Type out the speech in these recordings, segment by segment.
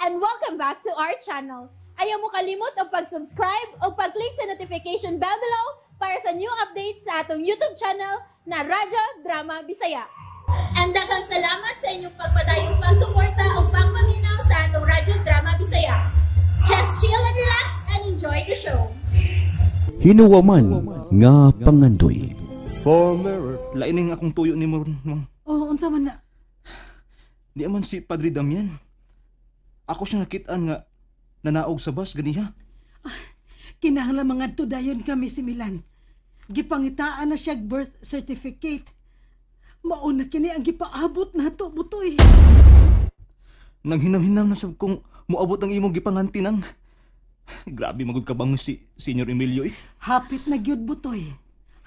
And welcome back to our channel. Ayaw mo kalimot og pag-subscribe o pag-click sa notification bell below para sa new updates sa atong YouTube channel na Radyo Drama Bisaya. And daghang salamat sa inyong pagpadayong pagsuporta o pagpaminaw sa atong Radyo Drama Bisaya. Just chill and relax and enjoy the show. Hinuwaman nga pangandoy. For mirror. Laining akong tuyo ni mo, Mang. Oh, unsa man na? Di man si Padre Damian. Ako siya nakitaan nga nanaog sa bus ganiha. Kinahanglan mangadto dayon kami si Milan. Gipangitaan na siya birth certificate. Mauna kini ang gipaabot nato, Butoy. Nanghinam-hinam na sab kong moabot ang imong gipanganti nang. Grabe magud ka bang si Senior Emilio eh. Hapit na gyud, Butoy.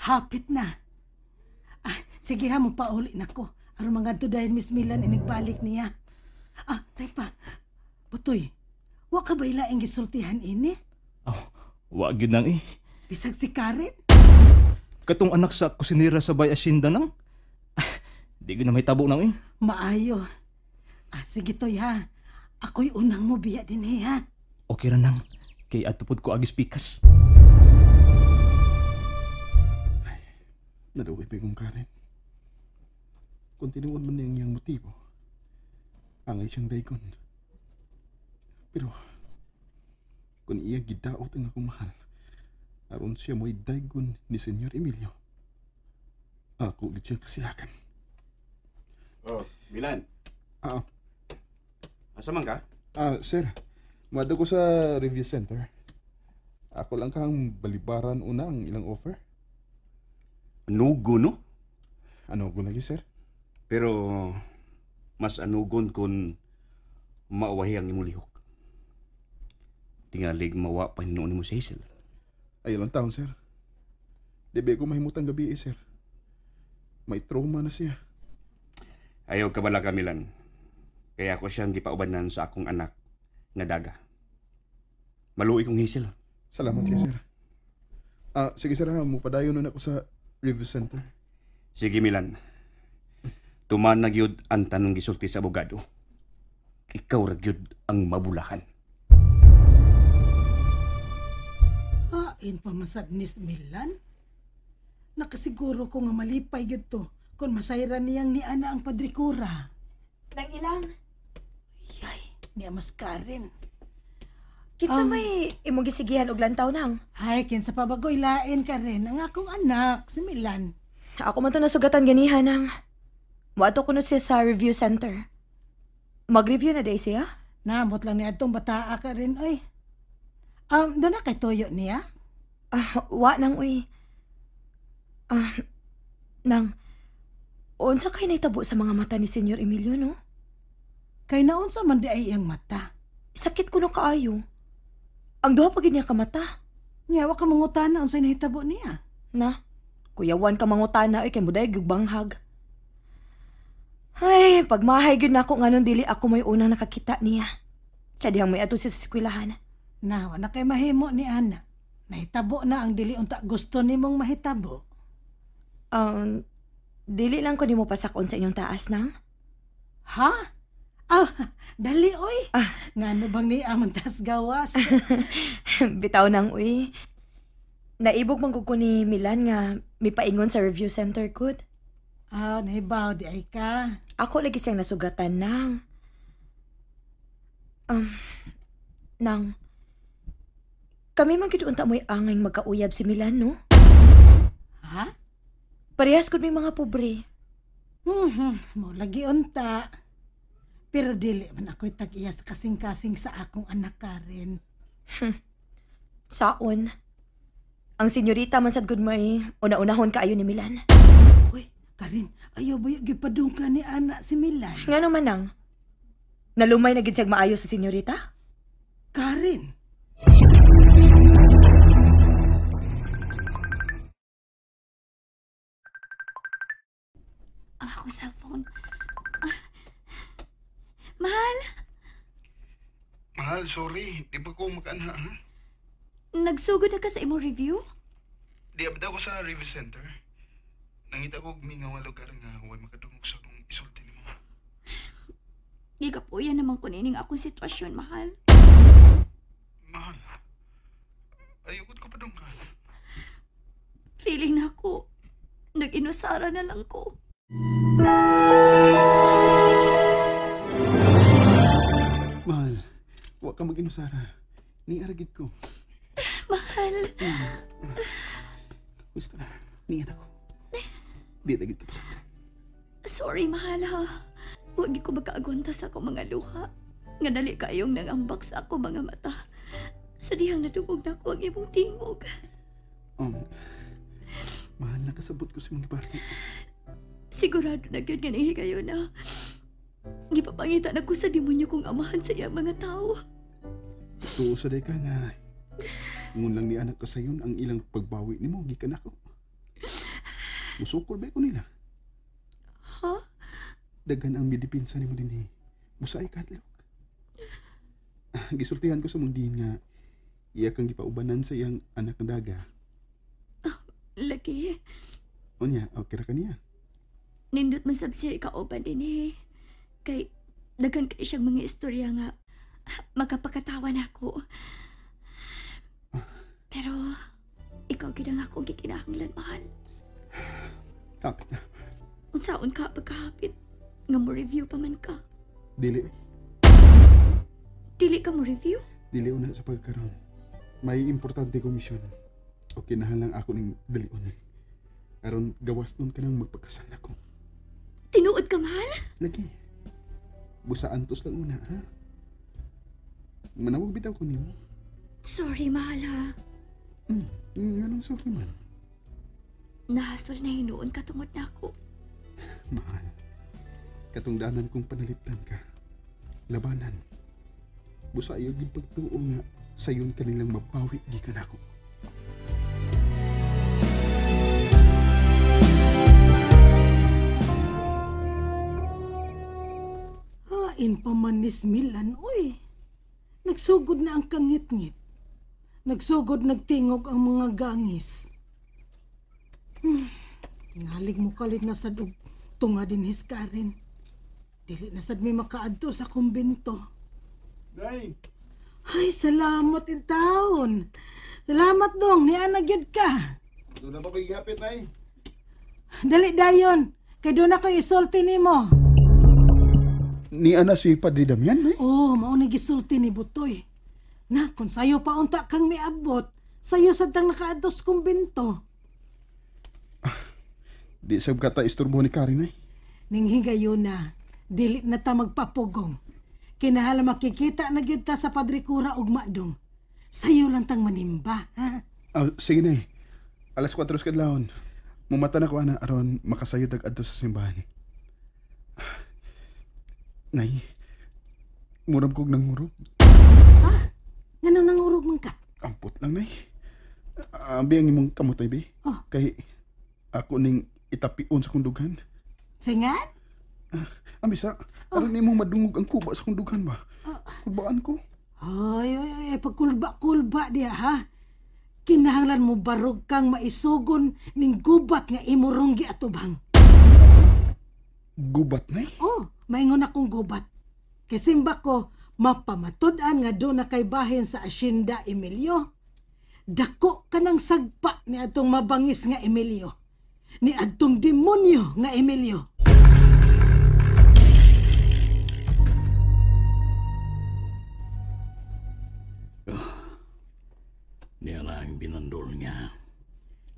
Hapit na. Ah, sige ha, mopauli na ko. Aron mangadto dayon Miss Milan inigbalik niya. Ah, tay pa. Butoy, wa ka ba ilaing gisultihan ini? Oh, wa gyud nang eh. Bisag si Karen? Katong anak sa kusinera sa Bay Asinda nang. Di gyud na may tabo nang eh. Maayo. Ah, sige toy ha. Ako'y unang mo biya din eh, ha. Okay ra nang. Kay adto pod ko agis pikas. Naluwi pa kong Karen. Kung tinuod man niyang iyang motibo, angay siyang daygon. Pero, kung iya gidaot ang akong mahal, aron siya mo'y daygon ni Senyor Emilio, ako gid siyang kasilakan. Oh, Milan. Ah, Asa man ka? Ah, sir, muadto ko sa review center. Ako lang kang balibaran una ang ilang offer. Anugo, no? Ano ko lagi, sir? Pero mas anugon kung mauwahi ang imong lihok. Tingalig mawa pa hinuon nimo si Hazel. Ayaw lang taon, sir. Di ba ko mahimutang gabi, eh, sir. May trauma na siya. Ayaw ka bala ka, Milan. Kaya ako siyang gipaubanan sa akong anak nga daga. Maluoy kong Hazel. Salamat kay sir. Ah, sige sir ha, mupadayon nun ako sa review center. Sige, Milan. Tuman na gyud ang tanong gisulti sa abogado. Ikaw ra gyud ang mabulahan. Hain pa masad ni Milan. Nakasiguro ko nga malipay gyud to kung masayra niyang ni ana ang padrikura. Nang ilang. Yay, niya mas Karen. Kinsa may imong gisigihan og lantaw nang? Ay, kinsa pa bagoy lain ka rin ang akong anak, si Milan. Ako man to nasugatan ganiha nang. Moadto ko no siya sa review center. Mag-review na day siya? Namot lang ni atong bataa ka rin, oy. Doon na kay tuyo niya? Ah, wa nang uy. Ah, nang. Unsa kay nahitabo sa mga mata ni Senyor Emilio, no? Kay naunsa man di ay iyang mata. Sakit kuno kaayo. Ang duha pa gid niya ka mata. Niya, wa ka mangutana unsay nahitabo niya. Na, kuyawan ka mangutana oy kay muday gyud banghag. Ay, pagmahay gyud nako nganon dili ako may unang nakakita niya. Siya dihang may adto siya sa eskwelahan. Na, wa na kay mahimo ni ana. Nahitabo na ang dili unta gusto nimong mahitabo. Dili lang ko nimo pasakon sa inyong taas nang. Ha? Ah, dali oy. Ah. Ngano bang ni amang tas gawas? Bitaw nang uy. Naibog man gud ko ni Milan nga mipaingon sa review center good. Ah, nahibaw di ay ka. Ako lagi siyang nasugatan nang. Nang. Kami man gid unta mo'y angay magkauyab si Milan, no? Ha? Parehas gud may mga pobre. Mo lagi unta. Pero dili man ako'y tag-iya sa kasing-kasing sa akong anak Karen. Saon. Ang senyorita man sad gud may una-unahon kaayo ni Milan. Uy, Karin, ayaw ba yung gipadung ka ni ana si Milan? Ngano man nang? Nalumay na gid siyag maayo sa senyorita? Karin! Ang akong cellphone. Ah. Mahal, Mahal, sorry. Di ba ko makaanha, ha? nagsugod na ka sa imong review? Di abda ko sa review center. Nangita ko mingaw nga lugar nga huwag makadungog sa akong isulti nimo. Gikapuya naman ko nining akong sitwasyon, mahal. Mahal, ayokot ko padunggan. Feeling na ako, nag-inusara na lang ko. Mahal, wa ka mag-inusara. Niaragid ko. Mahal. Gusto na, niyan ako. Di na gid ko pasaktan. Sorry, mahal ha. Huwag ko makaagwanta sa akong mga luha. Nga dali kayong nangambak sa akong mga mata. Sa dihang nadungog na ako ang imong tingog. Mahal, nakasabot ko sa mga bati. Sigurado na gyud nga nahigayon na. Gipapangita na ko sa demonyo kong amahan sa iyang mga tao. Tuo sa day ka nga. Ngun lang ni anak ka sayon ang ilang pagbawi nimo gikan ako. Musukol ba ko nila? Ha? Daghan ang midipinsa nimo dinhi. Busa ay kadlok. Gisultihan ko sa mong diin nga iya kang gipaubanan sa iyang anak nga daga. Lagi. Unya, okay ra kaniya. Nindot man sab siya ikauban dinhi. Kay daghan kay siyang mga istorya nga makapakatawa na ako. Pero ikaw gid ang akong gikinahanglan, mahal. Kapit na. Unsaon ka pagkahapit nga mo review pa man ka? Dili. Dili ka mo review? Dili una sa pagkaron. May importante kong misyon. O kinahanglan ako ning dalion. Aron gawas nun ka nang magpakasal nako. Tinuod ka, mahal? Lagi. Busa antos lang una, ha? Manawag bitaw ko nimo. Sorry, mahal, ha? Anong sorry man? Nahasol na hinuon ka tungod na ako. Mahal, katungdanan kong panalitan ka. Labanan. Busa ayaw gid pagtuo nga sayon kanilang mabawi gikan ako. Hain pa man ni Milan, uy. Nagsugod na ang kangit-ngit. Nagsugod nagtingog ang mga gangis. Ngalig mo kalit na sad og tunga din hiskarin. Dili na sad mi makaadto sa kumbento. Day! Ay, salamat in taon. Salamat dong, niya na gyud ka. Doon na ba ko gihapit, Nay? Dali dayon, kay doon ako isulti nimo. Ni ana si Padre Damian, Nay? Oo, mao na gisulti ni Butoy. Na, kung sayo pa unta kang miabot, sayo sad tang nakaadto sa kumbento. Di sab ka ta isturbo ni Karen, Nay. Ning higayon na, dili na ta magpapugong. Kinahala makikita na gyud ta sa Padre Cura ug Madong. Sayo lang tang manimba, ha? Sige, Nay. 4:00 kadlawon. Mumata na ko ana aron makasayod ag adto sa simbahan. Nay, murag kog nangurog. Ha? Nganong nangurog man ka? Ampot lang, Nay. Abi ang imong kamot, Nay, bi. Oh. Kay ako ning itapion sa kong dughan. Singan? Abi sa, aron nimong madungog ang kuba sa kong dughan ba? Kulbaan ko. Ay, ay, ay, pagkulba-kulba diya, ha? Kinahanglan mo barog kang maisugon ning gubat nga imurong giatubang. Gubat, Nay? Oh, maingon akong gubat. Kay simba ko, mapamatud-an nga doon na kay bahin sa Asyenda Emilio. Dako ka ng sagpa ni atong mabangis nga Emilio. Ni adtong demonyo nga Emilio. Oh, niya lang binandol nga.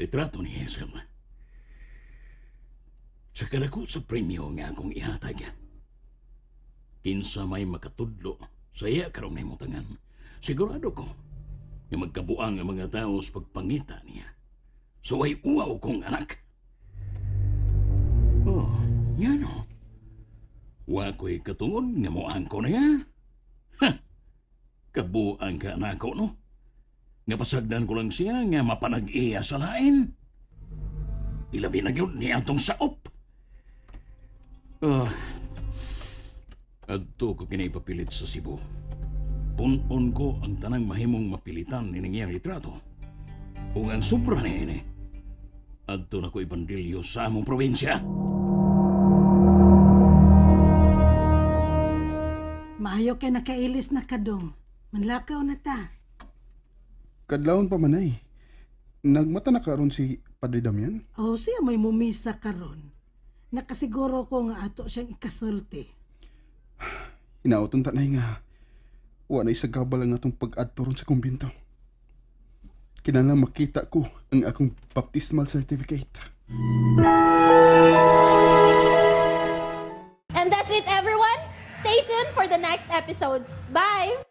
Litrato ni Hazel. Sa kadako sa premyo nga akong ihatag. Kinsa may makatudlo sa iya karong nahimutangan. Sigurado ko nga magkabuang ang mga tao sa pagpangita niya. So ay uwaw kong anak. Oh, nga no. Wa ko'y katungod nga moangko na nga. Ha! Kabuang ka anak ko, no? Nga pasagdan ko lang siya nga mapanag-iya sa lain. Ilabi na gyud niya atong saop. Adto ko kinaipapilit sa Cebu. Punon ko ang tanang mahimong mapilitan ni iyang litrato. Ug ang sobra niini, adto na ko ibandilyo sa among probinsya. Maayo kay nakailis na kadong. Manlakaw na ta. Kadlawon pa man ay. Nagmata na karon si Padre Damian? Oh, siya may mumisa karon. Nakasiguro ko nga ato siyang ikasulti. Hinaoton ta nay nga wa na isagabal ang atong pag-adto ron sa kumbinto. Kinahanglan makita ko ang akong baptismal certificate. And that's it, everyone. Stay tuned for the next episodes. Bye!